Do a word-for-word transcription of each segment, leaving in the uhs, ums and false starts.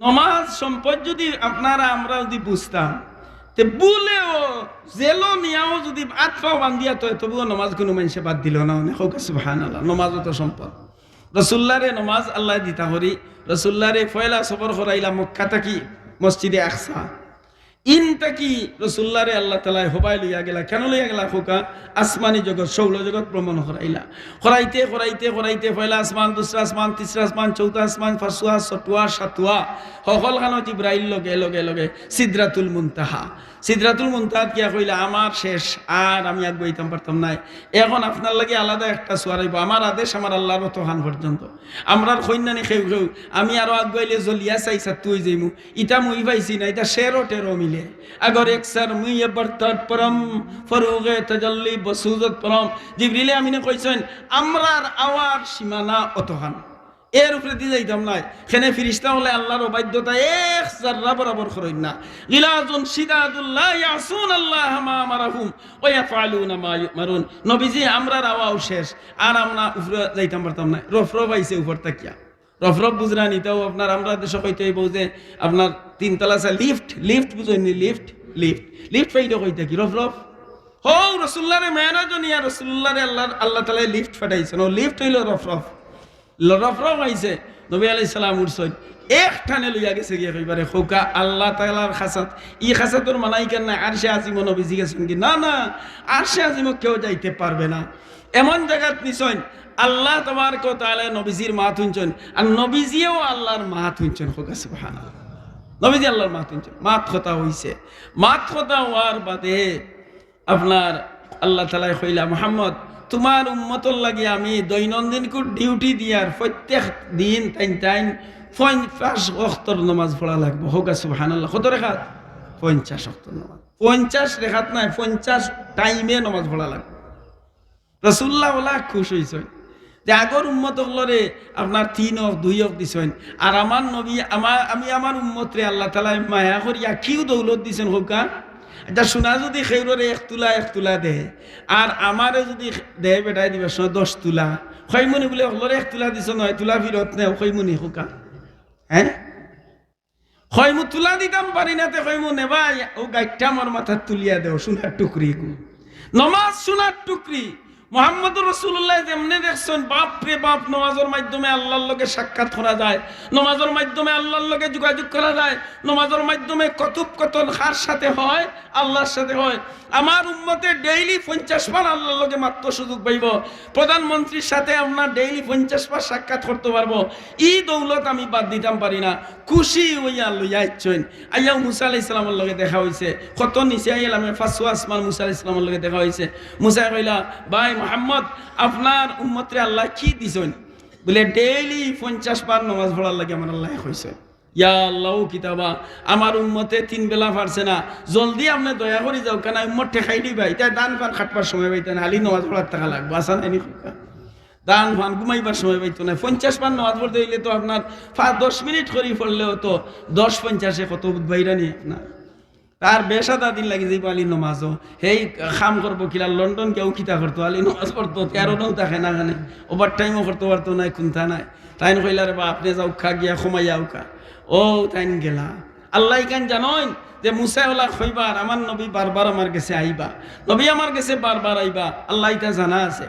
নমাজ সম্পদ যুদি আপনারা আমরা যুদি বুঝতাম, তে ভুলেও জেলো নিয়াও যুদি আত পাও বান্ধিয়া থয়, তবুও নমাজ কুনু মানষে বাদ দিলো না। অনে কউক্কা সুবহানাল্লাহ, নমাজ অত সম্পদ। রসুল্লারে নমাজ আল্লায় দিতা করি, রসুল্লারে পয়লা সফর করাইলা মক্কা থাকি মসজিদে আকসা। ইন থাকি রসুল্লারে আল্লাহ তাআলায় হবায় লইয়া গেলা। কেনে লইয়া গেলা কউক্কা? আসমানি জগৎ, সৌর জগৎ ভ্রমণ করাইলা। করাইতে, করাইতে, করাইতে পয়লা আসমান, দুসরা আসমান, তিসরা আসমান, চউথা আসমান, পাঁচুয়া, ছটুয়া, সাতুয়া, হকলখানো জিব্রাইল লগে, লগে, লগে সিদরাতুল মুনতাহা। সিদরাতুল মুনতাহাত গিয়া কইলা, "আমার শেষ, আর আমি আগুয়াইতাম পারতাম নায়। এখন আপনার লাগি আলাদা একটা সুয়ার অইবো, আমার আদেশ আমার আল্লাহর অতখান পর্যন্ত।" আমরার কইন্নানি কেউ কেউ, "আমি আরো আগুয়াইলে জ্বলিয়া ছাইছাত্তু অইযাইমু।" ইতা মুই পাইছি না, ইতা শেরো টেরো মিলে। আগর এক সার মুই এবার তার পরম, ফরুগে তাজাল্লি বসুজত পরম। জিবরিলে আমিনে কইছইন, "আমরার আওয়ার সীমানা অতখান, এর উপরেদি যাইতাম নায়।" কেনে ফিরিস্তা অকলে আল্লাহর অবাধ্যতা এক জাররা বরাবর করইন না। গিলাজুন শিদাদুন লা ইয়াসুনাল্লাহা মা আমারাহুম ওয়া ইয়াফআলুনা মা ইউমারুন। নবীজি, আমরার আওয়াও শেষ, আর আমরা উপরে যাইতাম পারতাম নায়। রফরফ আইছে উপর থাকিয়া। রফরফ বুঝরা নি? তাও আপনার আমরা দেশো কইতে অইবো যে আপনার তিনতলা আছে লিফট, লিফট বুঝইন নি? লিফট, লিফট, লিফট পাইতো কইতা কি রফরফ? হউ রসুল্লারে মেরাজ নিয়া রসুল্লারে আল্লাহ, আল্লাহ তাআলায় লিফট পাঠাইছইন। ও লিফট অইলো রফরফ। ল-, রফরফ আইছে, নবী আলাইহিস সালাম উঠছইন, এক টানে লইয়া গেছে গিয়া কইবারে কউক্কা আল্লাহ তাআলার খাসাত। ই খাসাতর মানা ইখান নায়, আরশে আজিমো নবীজি গেছইন গি? না, না, আরশে আজিমো কেউ যাইতে পারবে না। এমন জাগাত নিছইন, আল্লাহ তাবারাকা ওয়া তাআলায় নবীজির মাত হুনছইন, আর নবীজিয়েও আল্লাহর মাত হুনছইন। কউক্কা সুবহানাল্লাহ। নবীজি আল্লাহর মাত হুনছইন, মাত কথা অইছে। মাত কথা অওয়ার বাদে আপনার আল্লাহ তাআলায় কইলা, "মুহাম্মদ, তুমার উম্মতর লাগি আমি দৈনন্দিন কু-, ডিউটি দিয়ার, প্রত্যেক দিন তাইন তাইন পঞ্চাশ ওয়াক্তর নমাজ পড়া লাগবো।" কউক্কা সুবহানাল্লাহ। কত রেকাত? পঞ্চাশ ওয়াক্তর নমাজ। পঞ্চাশ রেকাত নায়, পঞ্চাশ টাইমে নমাজ পড়া লাগবো। রসুল্লাহ অলা খুশ অইছইন যে আগর উম্মত অকলরে আপনার তিন অক্ত, দুই অক্ত দিছইন, আর আমার নবী, আমার, আমি আমার উম্মতরে আল্লাহ তাআলায় মায়া করিয়া কিউ দৌলত দিছইন কউক্কা। ইটা সোনা যুদি কেউররে এক তুলা, এক তুলা দেয়, আর আমারে যুদি দেয় বেটায় দিবার সময় দশ তুলা, কইমুনি বুলে অকলরে এক তুলা দিছো, নয় তুলা ফিরত নেও, কইমুনি কউক্কা? হ্যাঁ? কইমু তুলা দিতাম পারি না, তে কইমু, "নে ভাই, অউ গাইট্টা আমার মাথাত তুলিয়া দেও, সোনার টুকরি গু।" নমাজ সোনার টুকরি। মুহাম্মদুর রাসূলুল্লাহ যেমনে দেখছইন, বাপ রে বাপ, নমাজর মাধ্যমে আল্লাহর লগে সাক্ষাৎ করা যায়, নমাজর মাধ্যমে আল্লাহর লগে যোগাযোগ করা যায়, নমাজর মাধ্যমে কথোপকথন কার সাথে হয়? আল্লাহর সাথে হয়। আমার উম্মতে ডেইলি পঞ্চাশ বার আল্লাহর লগে মাততো সুযোগ পাইবো, প্রধানমন্ত্রীর সাথে আমরা ডেইলি পঞ্চাশ বার সাক্ষাৎ করতো পারবো। ই দৌলত আমি বাদ দিতাম পারি না। খুশি অইয়া লইয়া আইছইন। আইয়াও মুসা আলাইহিস সালামর লগে দেখা অইছে। কত নিচে আইলামে পাঁচুয়া আসমান মুসা আলাইহিস সালামর লগে দেখা অইছে। মুসায় কইলা, "ভাই মুহাম্মদ, আপনার উম্মতরে আল্লায় কি দিছইন?" বুলে, "ডেইলি পঞ্চাশ বার নমাজ পড়ার লাগি আমার আল্লায় কইছইন।" ইয়া আল্লাহ, ও কিতা বা, আমার উম্মতে তিন বেলা পারছে না, জলদি আপনে দয়া করি যাউক্কা, না উম্মত ঠেকাই দিবা। ইতা ধান পান কাটবার সময় পাইতা না, খালি নমাজ পড়ার থাকা লাগবো, আছা নায় নি কউক্কা? ধান পান ঘুমাইবার সময় পাইতো না। পঞ্চাশ বার নমাজ পড়তে অইলে তো আপনার পাঁচ দশ মিনিট করি পড়লেও তো দশ পঞ্চাশে কত বুধবাইরা নি আপনার। তার বেশ আধা দিন লাগি যাইবো আলি নমাজও। হেই কাম করবো কিলা, লন্ডন গিয়াউ কিতা করতো, আলি নমাজ পড়তো, তেরো নৌ থাকে না কেনে, ওভার টাইমও করতো পারতো নায়, কুন্তা নাই। তাইন কইলা, "রে বা, আপনে যাউক্কা গিয়া কমাইয়া আউক্কা।" ও তাইন গেলা। আল্লায় ইখান জানইন যে মুসায় অলা কইবার, "আমার নবী বারবার আমার গেছে আইবা, নবী আমার গেছে বারবার আইবা", আল্লায় ইতা জানা আছে।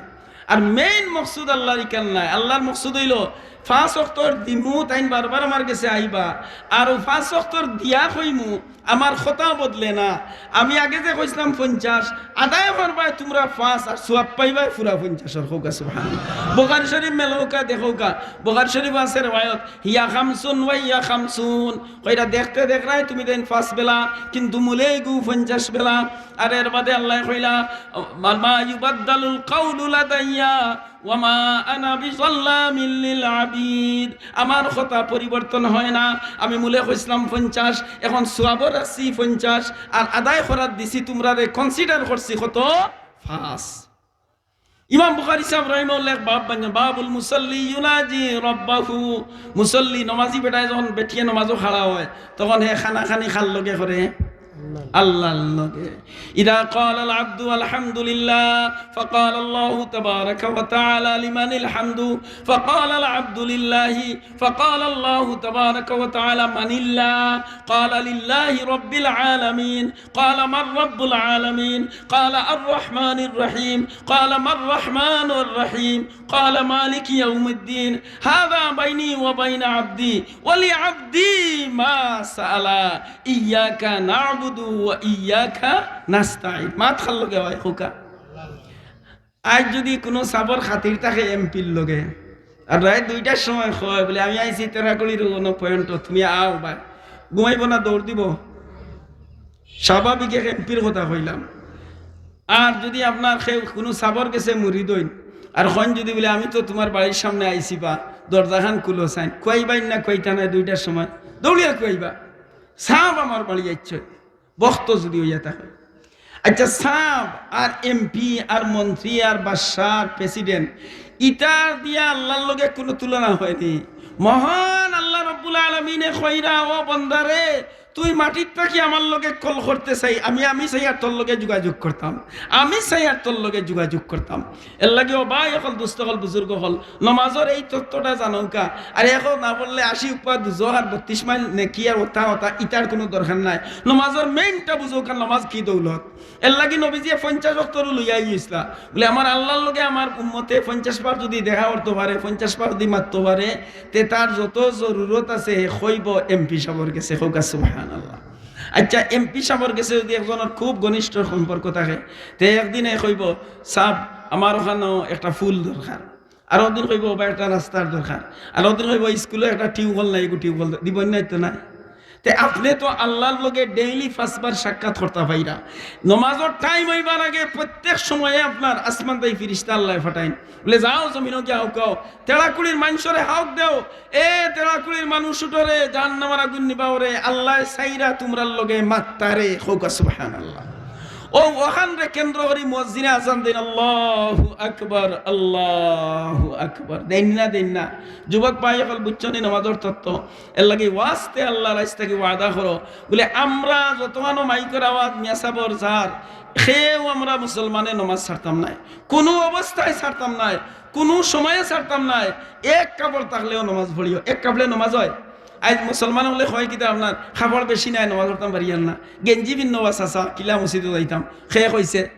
আর মেইন মকসুদ আল্লাহর ইখান নায়। আল্লাহর মকসুদ অইলো পাঁচ ওয়াক্তর দিমু, তাইন বারবার আমার গেছে আইবা, আর অউ পাঁচ ওয়াক্তর দিয়া কইমু, আমার কথা বদলে না। আমি আগে যে কইছলাম পঞ্চাশ, আদায় করবায় তুমরা পাঁচ, আর সওয়াব পাইবায় পুরা পঞ্চাশর। কউক্কা সুবহানাল্লাহ। বুখারী শরীফ মেলউক্কা, দেখউক্কা, বুখারী শরীফ আছে রেওয়ায়ত, "হিয়া খামসুন ওয়া হিয়া খামসুন।" কইরা দেখতে দেখরায় তুমি দেন পাঁচ বেলা, কিন্তু মূলে এগু পঞ্চাশ বেলা। আর এর বাদে আল্লায় কইলা, "মা, মা ইউবাদ্দালুল কাউলু লাদাইয়া ওয়া মা আনা বিযাল্লামিল লিল আবিদ।" আমার কথা পরিবর্তন হয় না। আমি মূলে কইছলাম পঞ্চাশ, এখন সওয়াবও রাখছি পঞ্চাশ, আর আদায় করাত দিছি তুমরারে, consider করছি কত? পাঁচ। ইমাম বুখারী সাহেব রাহিমাহুল্লাহ এক বাব বানাইছইন, "বাবুল মুসাল্লি ইউনাজি রাব্বাহু।" মুসল্লি, নমাজি বেটায় যখন বেটিয়ে নমাজো খাড়া হয়, তখন হে কানাকানি কার লগে করে? আল্লাহর লগে। إذا قال العبد الحمد لله فقال الله تبارك وتعالى لمن الحمد؟ فقال العبد لله، فقال الله تبارك وتعالى من الله؟ قال لله رب العالمين. قال من رب العالمين؟ قال الرحمن الرحيم. قال ما الرحمن الرحيم؟ قال مالك يوم الدين. هذا بيني وبين عبدي ولعبدي ما سأل. إياك نعبد وإياك نستعين. মাত কার লগে অয় কউক্কা? আইজ যুদি কুনু সাবর খাতির থাকে এমপির লগে, আর রাইত দুইটার সময় কয় বুলে, "আমি আইছি তেরাকুড়ির অনো পয়েন্টো, তুমি আও ভাই।" ঘুমাইবো না, দৌড় দিবো? স্বাভাবিক এক এমপির কথা কইলাম। আর যুদি আপনার কেউ কুনু সাবর গেছে মুরিদ অইন, আর কইন যুদি বুলে, "আমি তো তুমার বাড়ির সামনে আইছি বা, দরজাখান খুলো চাইন", খুয়াইবাইন না খুয়াইতা নায় দুইটার সময়? দৌড়িয়া খুয়াইবা। সাব আমার বাড়ি আইছে, ভক্ত যুদি অইয়া থাকে। আচ্ছা, সাব আর এমপি আর মন্ত্রী আর বাদশা আর প্রেসিডেন্ট, ইতার দিয়া আল্লাহর লগে কুনু তুলনা অয়নি। মহান আল্লাহ রব্বুল আলামিনে কইরা, "ও বন্দারে, তুই মাটির থাকি আমার লগে কল করতে চাই, আমি, আমি চাইয়ার তোর লগে যোগাযোগ করতাম, আমি চাইয়ার তোর লগে যোগাযোগ করতাম।" এরলাগি ও ভাই অকল, দুস্ত অকল, বুজুর্গ অকল, নমাজর এই তত্ত্বটা জানউক্কা। আর এখন না পড়লে আশি উপা দুজখ আর বত্রিশ মাইল নেকি আর অতা অতা, ইতার কুনু দরকার নাই। নমাজর মেইনটা বুজউক্কা, নমাজ কি দৌলত। এরলাগি নবীজিয়ে পঞ্চাশ ওয়াক্তরও লইয়া আইছলা। বুলে, "আমার আল্লাহর লগে আমার উম্মতে পঞ্চাশ বার যুদি দেখা করতো পারে, পঞ্চাশ বার যুদি মাততো পারে, তে তার যত জরুরত আছে, হে কইবো এমপি সাবর গেছে।" কউক্কা সুবহানাল্লাহ। আচ্ছা, এমপি সাবর গেছে যুদি একজনর খুব ঘনিষ্ঠ সম্পর্ক থাকে, তে একদিনে কইবো, "সাব, আমার অখানো একটা পুল দরকার।" আর অদিন কইবো, "ও ভাই, একটা রাস্তার দরকার।" আর অদিন কইবো, "স্কুলো একটা টিউবওয়েল নাই, এগু টিউবওয়েল দিবইন না তো নাই।" তে আপনে তো আল্লাহর লগে ডেইলি পাঁচবার সাক্ষাৎ করতা পাইরা। নমাজর টাইম অইবার আগে প্রত্যেক সময়ে আপনার আসমান থাকি ফিরিস্তা আল্লায় পাঠাইন, বুলে, "যাও জমিনো গিয়া হাউকাও, তেরাকুড়ির মানষরে হাউক দেও, এ তেরাকুড়ির মানুষ উঠরে, জাহান্নামর আগুন নিবাওরে, আল্লায় চাইরা তুমরার লগে মাততারে।" কউক্কা সুবহানাল্লাহ। ও অখানরে কেন্দ্র করি মুয়াজ্জিনে আজান দেইন, "আল্লাহু আকবার, আল্লাহু আকবার।" দেইন না, দেইন না? যুবক ভাই অকল, বুজছো নি নমাজর তত্ত্ব? এরলাগি ওয়াস্তে আল্লাহর আইজ থাকি ওয়াদা করো, বুলে, "আমরা যতখানো মাইকর আওয়াজ মিয়া সাবর যার, কেউ আমরা মুসলমানে নমাজ ছাড়তাম নায়, কুনু অবস্থায় ছাড়তাম নায়, কুনু সময়ে ছাড়তাম নায়, এক কাপড় থাকলেও নমাজ পড়িও।" এক কাপড়ে নমাজ অয়? আইজ মুসলমান অকলে কয় কিতা, "আপনার কাপড় বেশি নাই, নমাজ পড়তাম পারিয়ার না, গেঞ্জি পিন্দো বা চাচা, কিলা মসজিদো যাইতাম।" কে কইছে?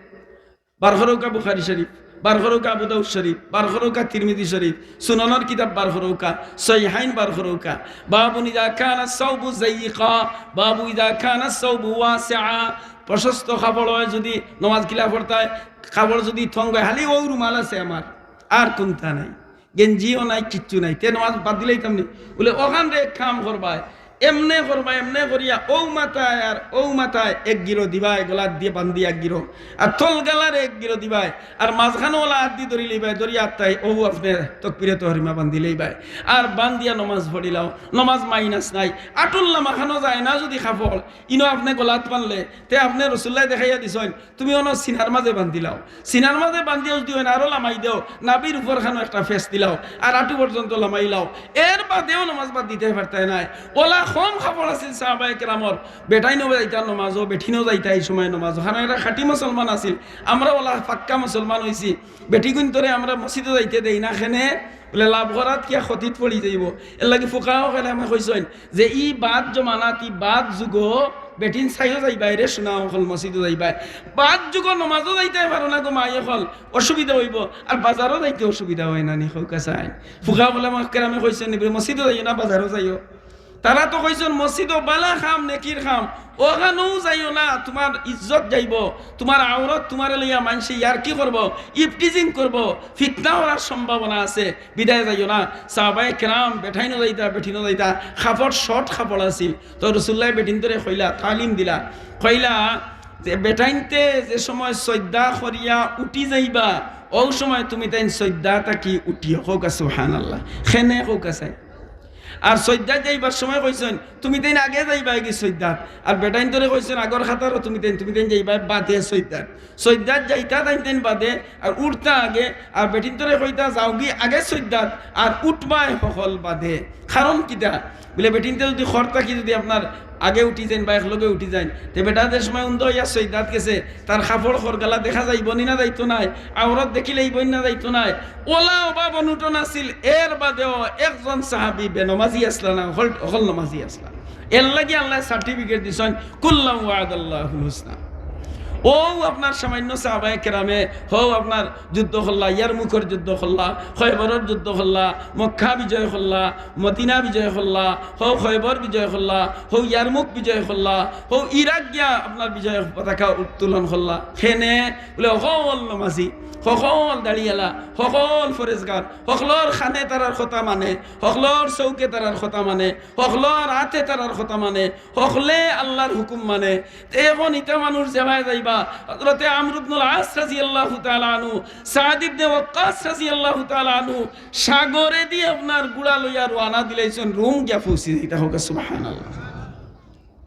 বার করউক্কা বুখারী শরীফ, বার করউক্কা আবু দাউদ শরীফ, বার করউক্কা তিরমিজি শরীফ, সুনানর কিতাব বার করউক্কা, সহিহাইন বার করউক্কা। বাবুন ইযা কানা সাউবু যায়িকা, বাবু ইযা কানা সাউবু ওয়াসিআ, প্রশস্ত কাপড় অয় যুদি নমাজ কিলা পড়তায়, কাপড় যুদি থং অয়, খালি অউ রুমাল আছে আমার, আর কুন্তা নাই, গেঞ্জিও নাই, কিচ্ছু নাই, তে নমাজ বাদ দিলাইতাম নি? বুলে, "অখানরে এক কাম করবায়, এমনে করবায়, এমনে করিয়া অউ মাথায় আর অউ মাথায় এক গিরো দিবায়, গলাত দিয়া বান্দিয়া এক গিরো, আর তলগালারে এক গিরো দিবায়, আর মাঝখানো অলা আত দি ধরি লইবায়, ধরিয়া আত থাকি অউ আপনে তকবিরে তহরিমা বান্দি লইবায়, আর বান্দিয়া নমাজ পড়িলাও, নমাজ মাইনাস নাই।" আটুর লামাখানো যায় না যুদি কাপড়, ইনো আপনে গলাত বানলে, তে আপনে রসুলুল্লায় দেখাইয়া দিছইন, তুমি অনো সিনার মাঝে বান্দিলাও, সিনার মাঝে বান্দিয়া যুদি অইন আরো লামাই দেও, নাভির উপরখানো একটা ফেস দিলাও, আর আটু পর্যন্ত লামাইলাও, এর বাদেও নমাজ বাদ দিতায় পারতায় নায়। অলা কম কাপড় আছিল সাহাবায়ে কেরামর, বেটাইনও যাইতা নমাজো, বেটিনও যাইতা ই সময় নমাজো, কারণ এরা খাঁটি মুসলমান আছিল। আমরা অলা পাক্কা মুসলমান অইছি, বেটিগুইন্তরে আমরা মসজিদো যাইতে দেই না, কেনে বুলে লাভ করাত কিয়া ক্ষতিত পড়ি যাইবো। এরলাগি ফুকাহা কেরামে কইছইন যে ই বাদ জমানাত, ই বাদ যুগো বেটিন চাইও যাইবায় রে, সোনা অকল মসজিদো যাইবায়। বাদ যুগো নমাজো যাইতায় পারো না গো মাই অকল, অসুবিধা অইবো, আর বাজারো যাইতে অসুবিধা অয় না নি, কউক্কা চাইন। ফুকাহা কেরামে কইছইন নি বুলে মসজিদো যাইও না, বাজারো যাইও। তারা তো কইছইন মসজিদো বালা কাম, নেকির কাম, অখানোও যাইও না, তুমার ইজ্জত যাইবো, তুমার আওরত তুমারে লইয়া মানষে ইয়ার্কি করবো, ইভটিজিং করবো, ফিতনা করার সম্ভাবনা আছে, বিদায় যাইও না। সাহাবায়ে কেরাম বেটাইনও যাইতা, বেটিনও যাইতা, কাপড় শর্ট কাপড় আছিল, তো রসুলুল্লায় বেটিন্তরে কইলা, তালিম দিলা, কইলা যে বেটাইন্তে যে সময় সইজদা করিয়া উঠি যাইবা, অউ সময় তুমিতাইন সইজদা থাকি উঠিও, কউক্কা সুবহানাল্লাহ, কেনে কউক্কা চাই। আর সইজদাত যাইবার সময় কইছইন, তুমিতাইন আগে যাইবায়গি সইজদাত। আর বেটাইন্তরে কইছইন, আগর কাতারো তুমিতাইন, তুমিতাইন যাইবায় বাদে সইজদাত। সইজদাত যাইতা তাইনতাইন বাদে, আর উঠতা আগে, আর বেটিন্তরে কইতা, যাওগি আগে সইজদাত, আর উঠবায় হকল বাদে। কারণ কিতা? বুলে, বেটিন্তে যুদি খর থাকি যুদি আপনার আগে উঠি যাইন বা একলগে উঠি যাইন। তে বেটা যে সময় উন্দা অইয়া সইদাত গেছে, তার কাপড় খরগালা দেখা যাইবো নি না যাইতো নায়, আওরত দেখিলাইবো নি না যাইতো নায়। অলা অভাব অনটন আছিল, এর বাদেও একজন সাহাবী বেনমাজি আছলা না, হকল, হকল নমাজি আছলা। এরলাগি আল্লায় certificate দিছইন, কুল্লান ওয়াদাল্লাহুল হুসনা। অউ আপনার সামান্য সাহাবায়ে কেরামে, হউ আপনার যুদ্ধ করলা, ইয়ারমুকর যুদ্ধ করলা, খয়বরর যুদ্ধ করলা, মক্কা বিজয় করলা, মদিনা বিজয় করলা, হউ খয়বর বিজয় করলা, হউ ইয়ারমুক বিজয় করলা, হউ ইরাক গিয়া আপনার বিজয় পতাকা উত্তোলন করলা। কেনে বুলে হকল নমাজি, হকল দাড়িআলা, হকল ফরেজগার, হকলর কানে তারার কথা মানে, হকলর চউখে তারার কথা মানে, হকলর আতে তারার কথা মানে, হকলে আল্লার হুকুম মানে। তে এখন ইতা মানুষ যেবায় যাইবা, হযরতে আমর ইবনুল আস রাদিয়াল্লাহু তাআলা আনহু, সাদ ইবনে ওয়াক্কাস রাদিয়াল্লাহু তাআলা আনহু, সাগরেদি আপনার ঘুড়া লইয়া রওয়ানা দিলাইছইন, রুম গিয়া পৌঁছি যাইতা। কউক্কা সুবহানাল্লাহ।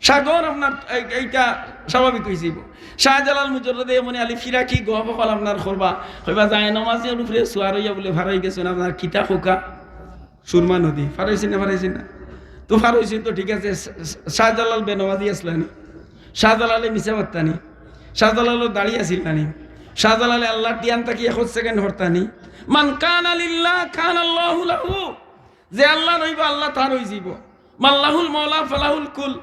সাগর আপনার এই-, এইটা স্বাভাবিক অইযিবো। শাহজালাল মুজররদে এমনে আলী ফিরাকি গপ অকল আপনার করবা, কইবা যায় নমাজর উপরে সুয়ার অইয়া বুলে ফারাই গেছইন, আপনার কিতা কউক্কা? সুরমা নদী। ফারাইছইন না, ফারাইছইন না? তো ফারাইছইন তো ঠিক আছে, শা-, শা-, শাহজালাল বেনমাজি আছলা নি? শাহজালালে মিছা মাততা নি? শাহজালালর দাড়ি আছিল না নি? শাহজালালে আল্লার দিয়ান থাকি এক সেকেন্ড হরতা নি? মান কানা লিল্লাহ কানাল্লাহু লাহু। যে আল্লার অইবো, আল্লা তার অইযিবো। মান লাহুল মাওলা ফালাহুল কুল।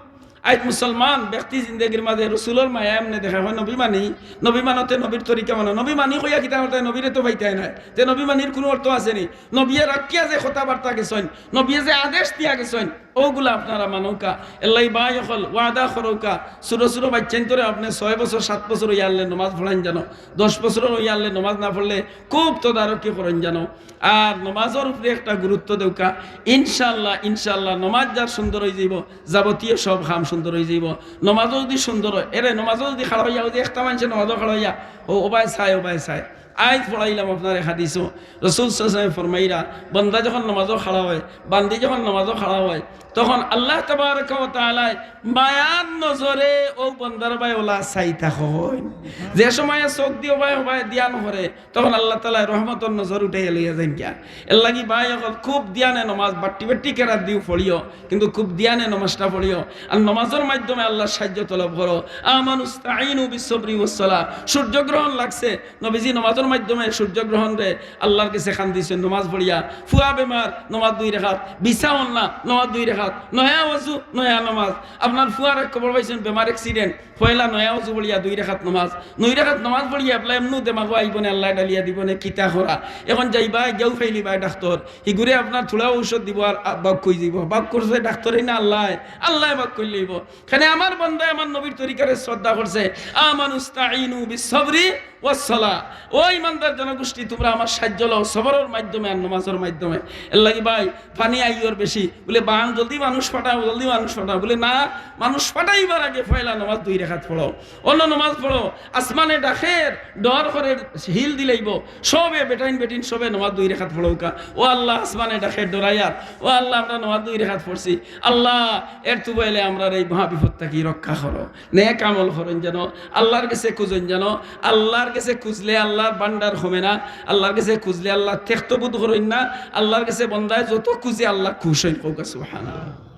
আইজ মুসলমান ব্যক্তি জিন্দেগির মাঝে রসুলর মায়া এমনে দেখা অয়, নবী মানি, নবী মানতে নবীর তরিকা মানো, নবী মানি কইয়া কিতা করতায়, নবীরে তো পাইতায় নায়, তে নবী মানির কুনু অর্থ আছে নি? নবীয়ে রাখিয়া যে কথাবার্তা গেছইন, নবীয়ে যে আদেশ দিয়া গেছইন, অগুলা আপনারা মানউক্কা। এরলাগি ভাই অকল ওয়াদা করউক্কা, ছুটো ছুটো বাইচ্চাইন্তরে আপনে ছয় বছর, সাত বছর অইয়া আরলে নমাজ পড়াইন জানো, দশ বছর অইয়া আরলে নমাজ না পড়লে খুব তদারকি করইন জানো। আর নমাজর উপরে একটা গুরুত্ব দেউক্কা। ইনশাআল্লাহ, ইনশাআল্লাহ, নমাজ যার সুন্দর অইযিবো, যাবতীয় সব কাম সুন্দর অইযিবো। নমাজও যুদি সুন্দর অয়, এরে নমাজও যুদি খাড়া অইয়া, অউ যে একটা মানষে নমাজও খাড়া অইয়া, অউ, অবায় চায়, অবায় চায়। আইজ পড়াইলাম আপনারে হাদিসও, রসুল সাল্লাল্লাহু আলাইহি ওয়াসাল্লামে ফরমাইরা, বান্দা যখন নমাজও খাড়া অয়, বান্দি যখন নমাজও খাড়া অয়, তখন আল্লাহ তাবারাকা ওয়া তাআলায় মায়ার নজরে অউ বান্দার বায় অলা চাইতা অইন। যে সময়ে চউখ দি অবায় অবায় দিয়ান করে, তখন আল্লাহ তাআলায় রহমতর নজর উঠাইয়া লইয়া যাইন গিয়া। এরলাগি ভাই অকল খুব দিয়ানে নমাজ, বাট্টি বাট্টি কেরাত দিও পড়িও, কিন্তু খুব দিয়ানে নমাজটা পড়িও। আর নমাজর মাধ্যমে আল্লার সাহায্য তলব করো। আমানুস্তাইনু বিসসবরি ওয়াসসালাহ। সূর্যগ্রহণ লাগছে, নবীজি নমাজর মাধ্যমে সূর্যগ্রহণরে আল্লার গেছে কান্দিছইন নমাজ পড়িয়া। ফুয়া বেমার, নমাজ দুই রেকাত। ভিসা অর না, নমাজ দুই রেকাত। নয়া অজু, নয়া নমাজ। আপনার ফুয়ার এক খবর পাইছইন, বেমার, accident, পয়লা নয়া অজু পড়িয়া দুই রেকাত নমাজ, দুই রেকাত নমাজ পড়িয়া এবলা এমনেউ দেমাগো আইবো নে, আল্লায় ডালিয়া দিবো নে, কিতা করা। এখন যাইবায়, গেউ ফাইলিবায় ডাক্তর, হিগুরে আপনার থুড়া ঔষধ দিবো আর আ-, বাক কই যাইবো। বাক করছে ডাক্তরে না আল্লায়, আল্লায় বাক কইলাইবো। কেনে আমার বান্দায় আমার নবীর তরিকারে শ্রদ্ধা করছে। আমানুস্তাইনু বিসসবরি ওয়াসসালাহ। ও ইমানদার জনগোষ্ঠী, তুমরা আমার সাহায্য লও সবরর মাধ্যমে আর নমাজর মাধ্যমে। এরলাগি ভাই, পানি আইয়র বেশি। বুলে, "বান, জলদি মানুষ পাঠাও, জলদি মানুষ পাঠাও।" বুলে, "না, মানুষ পাঠাইবার আগে পয়লা নমাজ দুই রেকাত পড়ো, অন্য নমাজ পড়ো।" আসমানে ডাকের, ডর করের, হিল দিলাইবো, সবে বেটাইন বেটিন সবে নমাজ দুই রেকাত পড়উক্কা। ও আল্লাহ, আসমানে ডাকের, ডরাইয়ার, ও আল্লাহ, আমরা নমাজ দুই রেকাত পড়ছি, আল্লাহ, এর তু বইলে আমরারে এই মহাবিপদ থাকি রক্ষা করো। নেক আমল করইন যেন, আল্লার গেছে খুঁজইন যেন। আল্লার গেছে খুঁজলে আল্লার ভান্ডার কমে না, আল্লার গেছে খুঁজলে আল্লার তেখতবুদ করইন না, আল্লার গেছে বন্দায় যত খুঁজে আল্লা খুশ অইন। কউক্কা সুবহানাল্লাহ।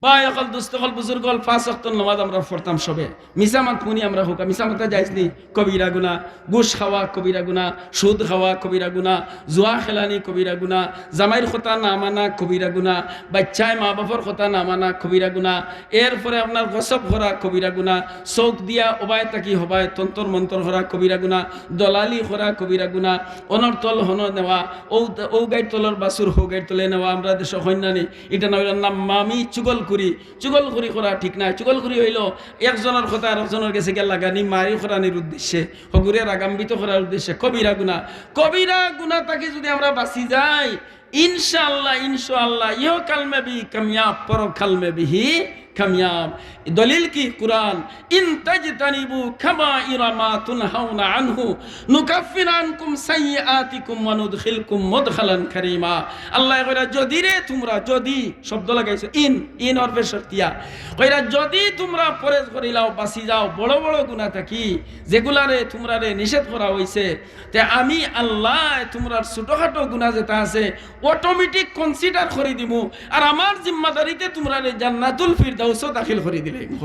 ভাই অকল, দোস্ত অকল, বুজুর্গ অকল, পাঁচ ওয়াক্ত নমাজ আমরা পড়তাম সবে। মিছা মাতমু নি আমরা? কউক্কা, মিছা মাতা জায়েজ নি? কবিরা গুনা। ঘুষ খাওয়া কবিরা গুনা, সুদ খাওয়া কবিরা গুনা, জুয়া খেলানি কবিরা গুনা, জামাইর কথা না মানা কবিরা গুনা, বাইচ্চায় মা বাপর কথা না মানা কবিরা গুনা, এরপরে আপনার গসব করা কবিরা গুনা, চউখ দিয়া অবায় থাকি হবায় তন্তর মন্তর করা কবিরা গুনা, দলালি করা কবিরা গুনা, অনর তল হনো নেওয়া, অউ, অউ গাইর তলর বাছুর হউ গাইর তলে নেওয়া, আমরা দেশো কইন না নি, ইটা না অইলো নাম্মামি, চুগলখুরি। চুগলখুরি করা ঠিক নায়। চুগলখুরি অইলো একজনর কথা আরকজনর গেছে গিয়া লাগানি, মারি করানির উদ্দেশ্যে, হগুরে রাগান্বিত করার উদ্দেশ্যে। কবিরা গুনা, কবিরা গুনা থাকি যুদি আমরা বাঁচি যাই, ইনশাআল্লাহ, ইনশাআল্লাহ, ইহকাল মে ভি কামিয়াব, পরকাল মে ভি কামিয়াব। দলিল কি? কুরআন। ইন তাজতানিবু কাবাইরা মা তুনহাউনা আনহু নুকাফফির আনকুম সাইয়্যিআতিকুম ওয়া নুদখিলকুম মুদখালান কারীমা। আল্লায় কইরা, যুদি রে তুমরা, যুদি শব্দ লাগাইছে, ইন, ইন হরফে শর্তিয়া। কইরা, যুদি তুমরা পরেজ করিলাও, বাঁচি যাও বড় বড় গুনা থাকি, যেগুলারে তুমরারে নিষেধ করা অইছে, তে আমি আল্লায় তুমরার ছোটখাটো গুনা যেতা আছে, automatic consider করি দিমু, আর আমার জিম্মাদারিতে তুমরারে জান্নাতুল ফিরদাউস ফেরদাউসো দাখিল করি দিলাইমু।